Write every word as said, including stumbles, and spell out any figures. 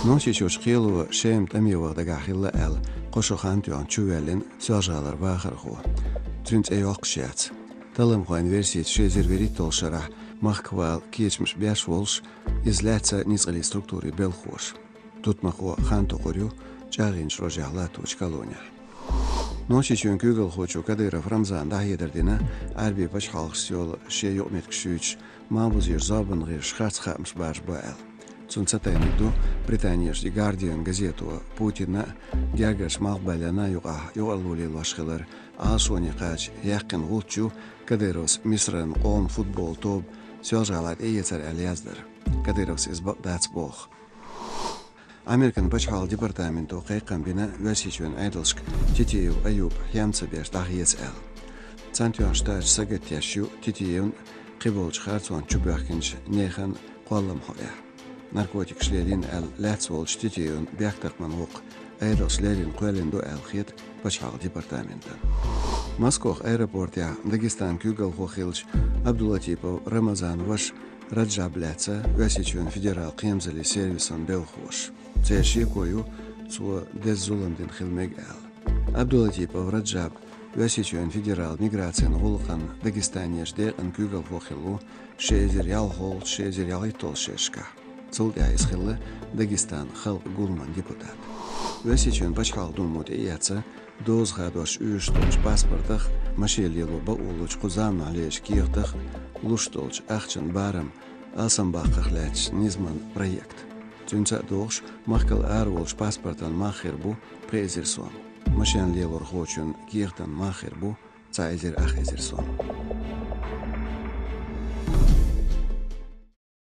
Нохчийчохь кхело Шема тӀаме ваха дагахь хилла аьлла, кхо шо хан тоьхна чувоьллина Соьлжа-ГӀалара вахархо. Цуьнан цӀе йоккхуш яц. Талламхойн версица, ши эзар вуьрхӀитталгӀачу шарахь махках вала кечамаш беш волуш, иза лаьцна ницкъаллин структурийн белхахоша. Тутмакхо хан токхур ю чӀагӀйинчу рожехь латточу колонехь. Нохчийчоьнан куьйгалхочо Кадыров Рамзана дӀахьедар дина, Ӏаьрбийн пачхьалкхашца йолу шен юкъаметтигаш юьйцуш, малхбузерчу зорбанан гӀирсаша харц хаамаш баржабо аьлла. Цунна цатайниг ду Британерчу The Guardian газето Путинна а, гергарчу малхбалена а юкъахь юкъарло лелош хилар Ӏалашоне кхача яьккхина гӀулч ю, Кадыровс Мисран къоман футболан тоба Соьлжа-ГӀалахь тӀеэцар аьлла яздар. Кадыровс иза бакъ дац боху. Американ пачхьалкхан департаменто кхайкхам бина Оьрсийчоьнан Ӏедалшка Титиев Аюб хьем ца беш дӀахеца аьлла. Цхьаьнатоьхна Штаташ сагатдеш ю Титиевн а, кхиболчу харцонна чубоьхкинчу нехан а кхоллам хьокъехь. Наркотикаш лелийна аьлла лаьцна волчу Титиевн бехктакхаман воккха Ӏедалша леррина кхоьллина ду аьлла хета пачхьалкхан департаментана. Москох аэропортехь Дагестанан куьйгалхо хиллачу Абдулатипов Рамазанан ваша Раджаб лаьцна Оьрсийчоьнан федералан кхерамзаллин сервисан белхахоша. Церан шеко ю, цо деза зулам дина хила мега аьлла. Абдулатипов Раджаб Оьрсийчоьнан федералан миграцин гӀуллакхан Дагестанерчу декъан куьйгалхо хилла ву ши эзар ялхолгӀачу, ши эзар ялхитталгӀачу шерашкахь. Цул тӀаьхьа иза хилла Дагестанан Халкъан Гулламан депутат. Оьрсийчоьнан Пачхьалкхан Думо тӀеэцна доза хадош уьйраш долчу паспортах а, машен лело бакъо лучу кху заманахь лелачу кехатах а луш долчу ахчан барам алсамбаккхарх лаьтташ низаман проект. Цуьнца а догӀуш, махкал ара волчу паспортан мах хир бу пхи эзар сом, машен лелорхочун кехатан мах хир бу цхьа эзар ах эзар сом.